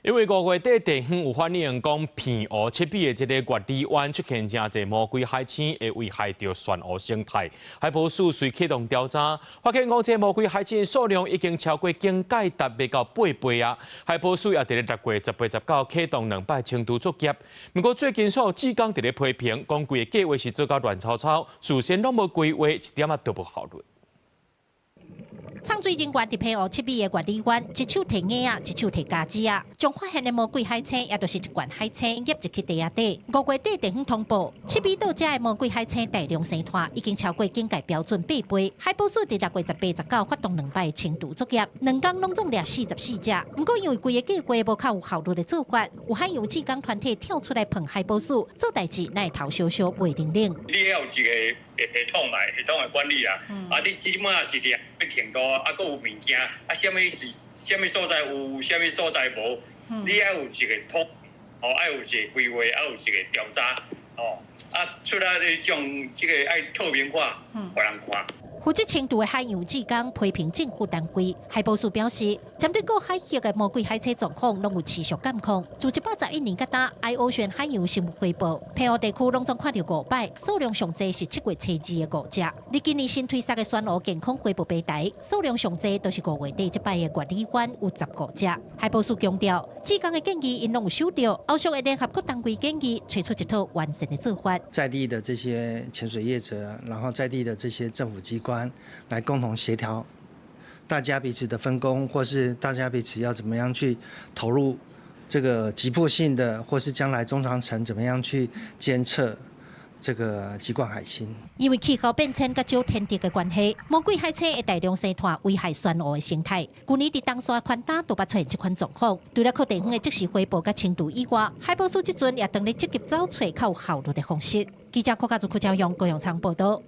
因為五月底地方有反映講，澎湖七尾的這個月里灣出現誠濟魔鬼海星，會危害著漩湖生態。海保署遂啟動調查，發現講這魔鬼海星數量已經超過警戒值欲到八倍啊！海保署也佇咧6月18、19啟動兩擺清除作業。毋過最近所有志工佇咧批評，講規个計劃是做甲亂糟糟，事先攏無規劃，一點仔都無效率。藏水人員佇澎湖七尾的月里灣，一手提罌仔，一手提膠紙仔，將發現的魔鬼海星，也就是一罐海星，挹入去袋仔底。五月底地方通報，七尾島遮的魔鬼海星大量生湠，已經超過警戒標準八倍。海保署佇6月18、19發動兩擺清除作業，兩工攏總掠44隻。毋過因為規个計劃無較有效率的做法，有海洋志工團體跳出來噴海保署，做代誌哪會頭燒燒袂靈靈。你要有一個系統來系統的管理啊，啊，你這擺是掠程度，啊，閣有物件，啊，啥物是啥物所在有，啥物所在無，你愛有一個統，哦，愛有一個規劃，愛有一個調查，哦，啊，出來你將這個愛透明化，予人看。負責清除的海洋志工批評政府單位，海保署表示，針對各海域的魔鬼海星狀況，攏有持續監控。自111年至今，iOcean 海洋生物回報，澎湖地區攏總看著五擺，數量上濟是7月初2的五隻。而今年新推出的漩湖健康回報平台，數量上濟都是五月底這擺的月里灣有15隻。海保署強調，志工的建議𪜶攏有收著，後續會聯合各單位建議，揣出一套完善的做法。在地的這些潛水業者，然後在地的這些政府機關來共同協調，大家彼此的分工，或是大家彼此要怎麼樣去投入這個急迫性的，或是將來中長程怎麼樣去監測這個棘冠海星。因為氣候變遷佮少天敵的關係，魔鬼海星會大量生湠，危害漩湖的生態。舊年佇東沙寬礁都捌出現這款狀況。除了靠地方的即時回報佮清除以外，海保署這陣也當咧積極找揣較有效率的方式。記者郭家祖、柯昭勇、高永昌報道。